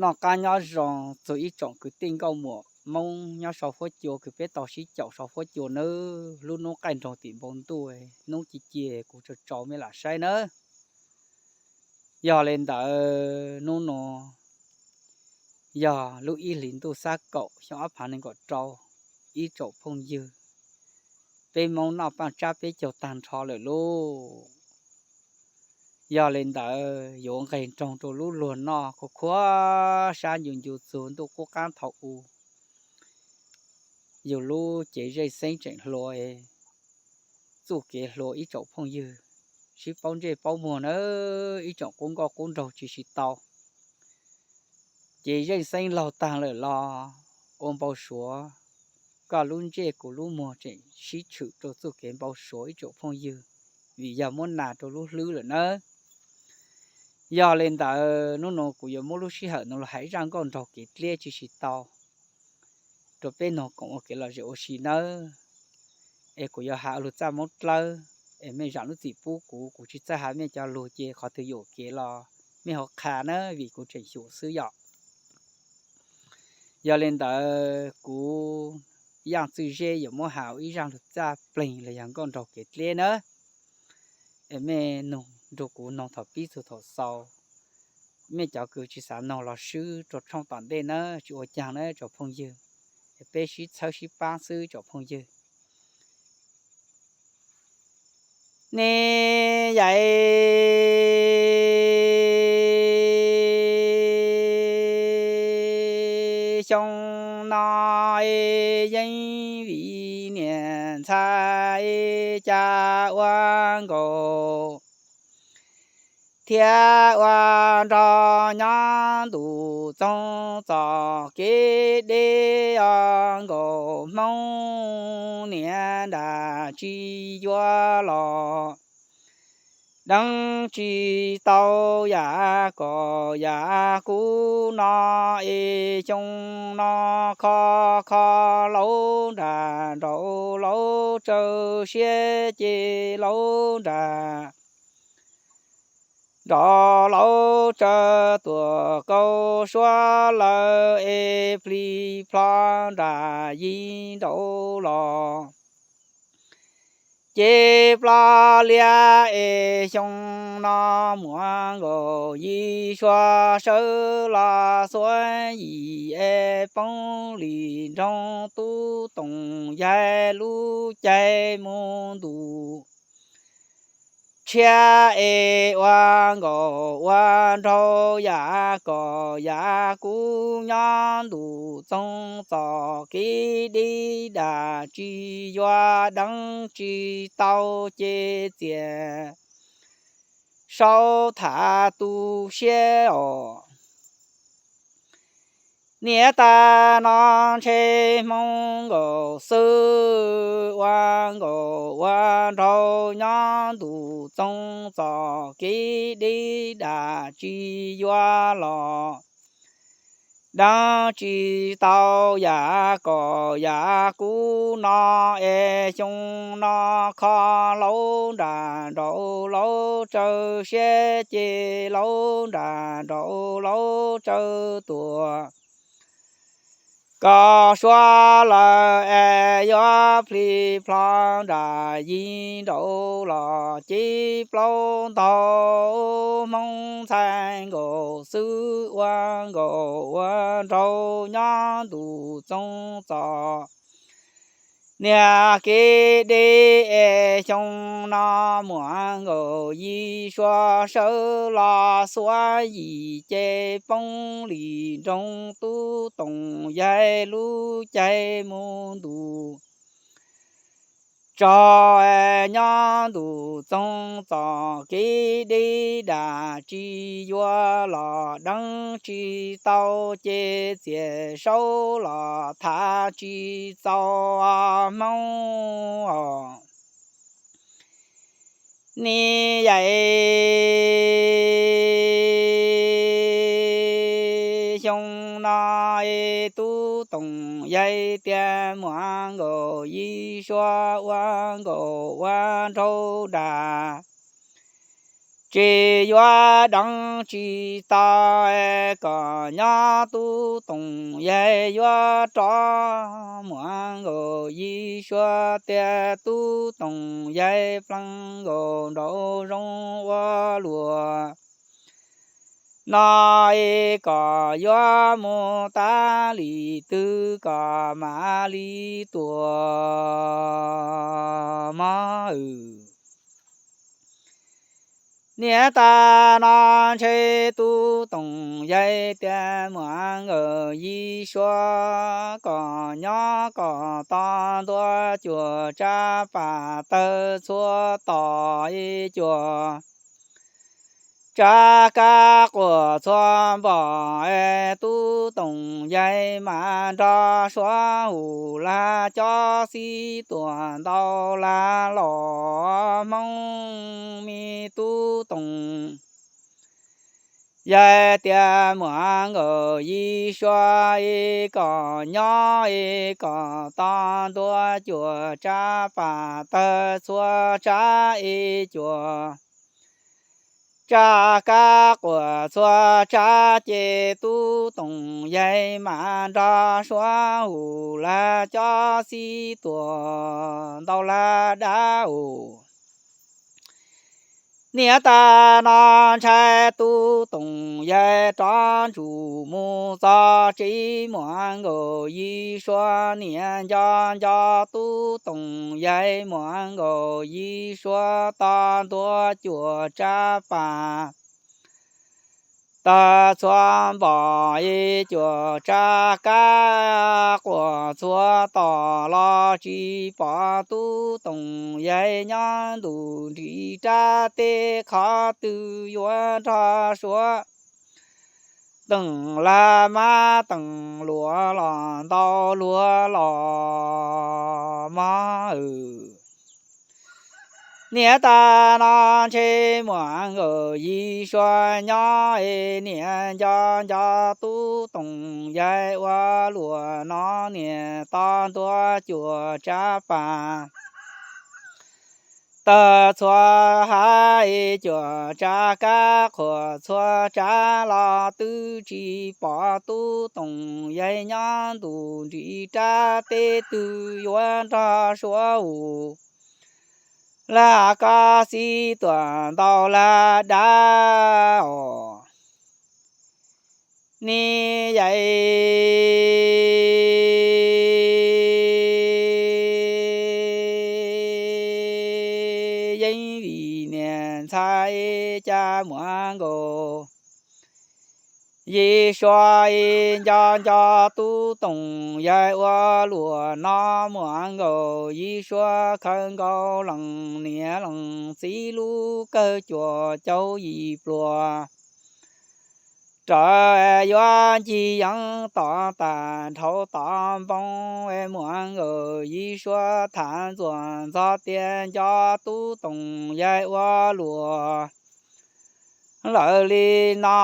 Noj qab nyob zoo txug ib tsoom kwv tij nkauj muam Hmoob nyob sau huab cua kws peb tau sib caum sau huab cua nawb. Lub hnub qaij nroog tim npoo ntuj, hnub ci ci kuv tso tsau mej lam saib nawb. Yog le ntawd hnub nuav yog lub ib hlis ntuj xab kaum xyoo ob phav nees nkaum rau, ib tsoom phooj ywg, peb Hmoob noj paaj tsab peb caug taag nrho lawm lauj. Yog le ntawd yuav nqeg nroog rua lub luag noj khuv khuav sab ncu ncu txug ntuj qub qaab thaum u, yug lub cev zeej xeeb tseem hluas, txuj kev hluas ib tsoom phooj ywg, sib paub ntsej paub muag nawb ib tsoom qub nkauj qub nraug tsi si tau. Ces zeej xeeb laug taag lawm los ua npau suav koj lub ntsej kuv lub muag tseem sib tshwm rua txuj kev npau suav ib tsoom phooj ywg, vim yog muab nas rua lub hlwb lawm nawb. Yog le ntawd hnub nuav kuv yuav muab lub sij hawm nuav los has ib zaj nkauj nraug kev dliab tsi si tau rua peb noog koom ua kev lom zem ua si nawb. Es kuv yuav has lug txaj Moob Dlawb, es mej zaam lub txim pub kuv, kuv tsi txawj has mej cov lug ces qhov twg yuam kev los mej ho qha nawb, vim kuv tseem xyum xwb yom. Yog le ntawd kuv Yaaj Txwj Zeb yuav muab has ib zaj lug txaj pleeg los yog nkauj nraug kev dliab nawb. Es mej noog nrug kuv noog thaum pib txug thaum xaus. Mej cov kws tsi xav noog los swb rua tshooj tom ntej nawb, tsi ua caag nawb tsoom phooj ywg. Es peb sib txhawb sib paab xwb tsoom phooj ywg. Ne yaiv xyoo no yeej vim niam ntxhais ca ua nkaus thiab ua nraug nyob ntuj txoog txom kev deb os nkaus Hmoob niam nram tsis yuav los deev tsis tau yam kom yam kuv no es xyoo no kho kho laub nram nraud laub tsawg siab ces laub nram nraud laub tsawg tuam kaus suab lawm es plig plho nram yig nraud los ces ploj liab es xyoo no muaj nkaus yig suab sawv los xuab yim es poob li nroog tub toom yaig lub caij mus ntuj tshiab es ua nkaus ua nraug yam kom yam kuv nyob ntuj txoog txom kev deb dam tsis yuav deev tsis tau ces txias saub tham tu siab os. Niam tais no ntshe Hmoob nkaus xwb ua nkaus ua nraug nyob ntuj txoog txom kev deb dam tsis yuav los deev tsis tau yam kom yam kuv no es xyoo no kho laub nram nraud laub tsawg siab ces laub nram nraud laub tsawg tuam kaus suab lawm es yuav plig plho nram yig nraud los ces plaub ntau Hmoob ntxhais nkaus xwb ua nkaus ua nraug nyob ntuj txoog txom niag kev deb es xyoo no muaj nkaus yig suab sawv los xuab yim ces poob li nroog tub toom yaig lub caij mus ntuj tsaug nyob ntuj txoog txom kev deb dam tsis yuav los deev tsis tau ces txias saub los tham tsis txaus Hmoob os. Niam yaiv xyoo no es tub toom yaig tias muaj nkaus yig suab ua nkaus ua nraug nram tsis yuav deev tsis tau kom nyob tub Tooj Yaig yuav rov muam nkaus Yig Suab tiag. Tub Tooj Yaig pleev nkaus nraum zoov ua luam no es kom yuav mus tas li twg kom mam li tuaj mog. Niam tas no ntshe tub Tooj Yaig tias muam nkaus Yig Suab kom nyob kom tau ntua cuam tsab pas tawg txhua tos es cuam tsab kab quas txhua npom es tub Tooj Yaig mam nrog Suav Hus Laj cob xib tuam ntau laj los Hmoob me tub Tooj Yaig tias muam nkaus Yig Suab es kom nyob es kom tau ntua cuam tsab pas tawg txhua tsab es cuam tsab kab quas txhua tsab ces tub Tooj Yaig mam nrog Suav Hus Laj cob xib tuam ntau laj dab os. Niam tas no ntshai tub Tooj Yaig rov ntsum mus txog tsev muam nkaus Yig Suab. Niam nco nco tub Tooj Yaig muam nkaus Yig Suab tau ntua cuam tsab pas tawg txhua npom es cuam tsab kab quas txhua tos los tsis pom tub Tooj Yaig nyob ntuj nrim rab teb qhov twg yuav nrog Suav teem laj mab teem luam los ntau luag los mog. Niam tas no ntshe muam nkaus Yig Suab nyob es niam nco nco tub Tooj Yaig ua luam no niam tau ntua cuam tsab pas tawg txhua hav es cuam tsab kab quas txhua tsab los twb tsis pom tub Tooj Yaig nyob ntuj nrim rab teb twg yuav nrog Suav Hus Laj cob xib tuam ntau laj dab os. Niam Yaig, yeej vim niam ntxhais cas muam nkaus Yig Suab nco nco tub Tooj Yaig ua luam no muam nkaus Yig Suab khawv nkaus leej niam leej txiv lub kawg cuam caug yim pluag. Rawv yuav ncig yeev tom tas dhau tom npoo, muam nkaus Yig Suab tham ntxuam ntxog tias nco tub Tooj Yaig ua luam lawm li no,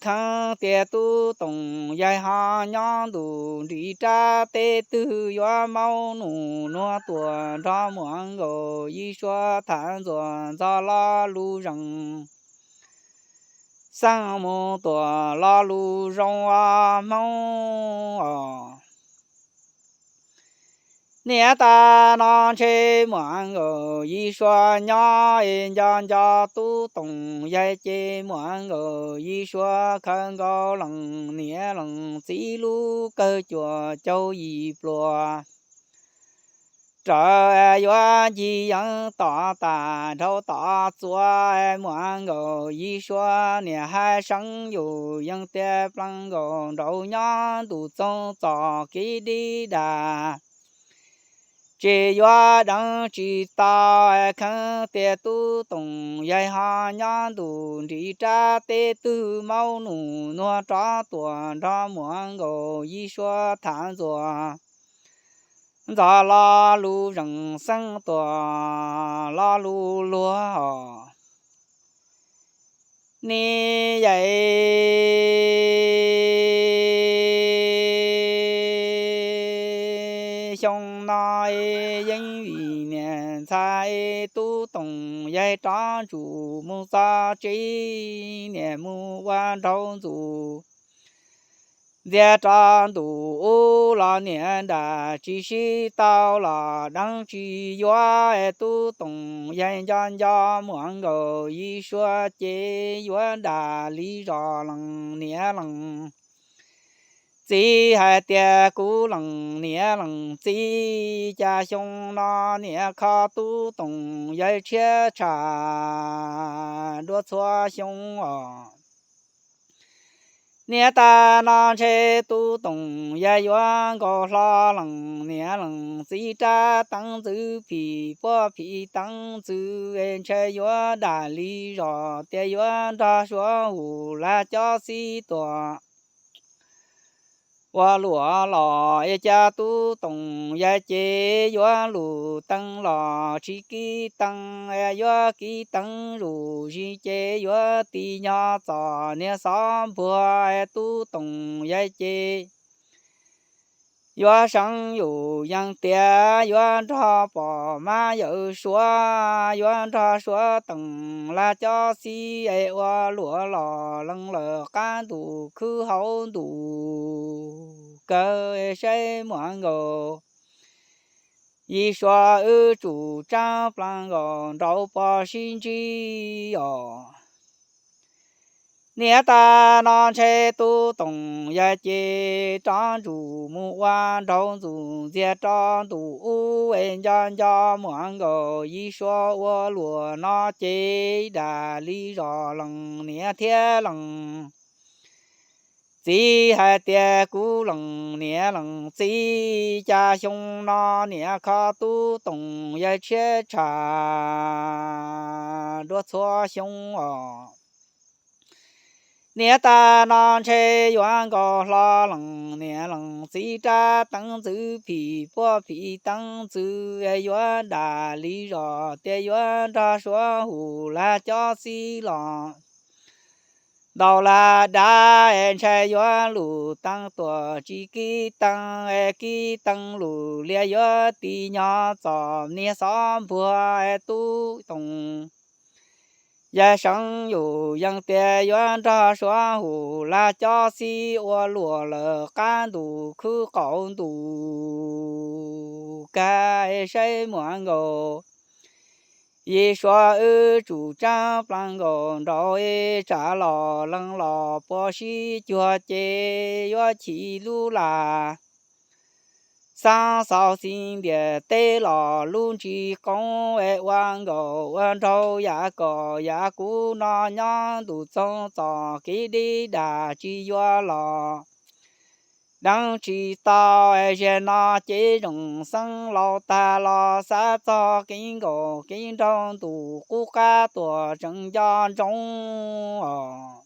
kheev tias tub Tooj Yaig ho nyob ntuj nrim rab teb twg yuav maub nus nuag tuaj nrog muam nkaus Yig Suab tham ntxuam ntxog lo lus zeem xeeb mus tuam lo lus zoo os Hmoob os. Niam tas no ntshe muam nkaus Yig Suab nyob es nco nco tub Tooj Yaig ces muam nkaus Yig Suab khawv nkaus leej niam leej txiv lub kawg cuam caug yim pluag. Rawv yuav ncig yeev tom tas dhau tom txuas, muam nkaus Yig Suab niam hais seev yus yeej tias pleev nkaus nraud nyob ntuj txoog txom kev dib dag. Tsis yuav deev tsis tau, kheev tias tub Tooj Yaig ho nyob ntuj nrim rab teb twg maub nus nuag rov tuaj nrog muam nkaus Yig Suab tham ntxuam ntxog lo lus zeem xeeb tuaj lo lus luag os. Niam Yaig, xyoo no yeej vim niam txhais, tub Toom yawg rov ntsum mus txog tsev, niam mus ua nraug ntxuv ntxias rau ntuj ub los niam dam tsis sib tau los deev tsis yuav, tub Toom yawg nco nco muam nkaus Yis Suav ces yuav dam li zos lees niam lees txiv hais tias kuv lees niam lees txiv, cas xyoo no niam kho tub Toom yawg tshiab tshaj dua txhua xyoo os. Niam tas no ntshe tub Toom yawg yuav nkaus hlo lees niam lees txiv rab teev ntxwv phim puab phim teev ntxwv es ntshe yuav dam li zos tias yuav nrog Suav Hum Lag Cob Xib Tuam ua luam los es cas tub Toom yawg ces yuav lus teev los tsis kib teev, yuav kib teev lus zis ces yuav tis nyog txom niag xov npuag, tub Toom yawg ces yuav seev yus yees tias yuav nrog pom mab yawm Suav, yuav nrog Suav Toom Lag Cob Xib es ua luam los lees lawm qab ntuj khwb hauv ntuj kawg, saib muam nkaus Yis Suav wb tsum tsaab plaab nkaus nraud puas sib ntsib os. Niam tas no ntshe tub Toom yawg ces rov ntsum mus ua nraug ntxuv ntxias rau ntuj ub es nco nco muam nkaus Yis Suav ua luam no ces dam li zos lees niam thiab lees txiv hais tias kuv lees niam lees txiv, cas xyoo no niam kho tub Toom yawg tshiab tshaj dua txhua xyoo os. Niam tas no ntshe yuav nkaus hlo lees niam lees txiv rab teev ntxwv phim puab phim teev ntxwv yuav dam li zos tias yuav nrog Suav Hum Lag Cob Xib los ntaus lag dav es ntshai yuav lus teev tuam tsis kib teev es kib teev lus lias yuav tis nyog txom niag xov npuag es tub Toom yawg seev yus yees tias yuav nrog Suav Hum Lag Cob Xib ua luam lawm qab ntuj khwb qaum ntuj kawg, saib muam nkaus Yis Suav wb tsum tsaab plaab nkaus nraud es tsam los lees los puas sib cuag ces yuav chim lub lag xaab xaus xi ntiam teb los lub ntsis qoob es ua nkaus ua nraug yav kom yav kuv no nyob ntuj txoog txom kev deb dag tsis yuav los deev tsis tau. Zaum no cev zoom xeeb laus tag los xav txog kev nkaum kev nraug ntuj qub qab tuam tseem nco ntsoov os.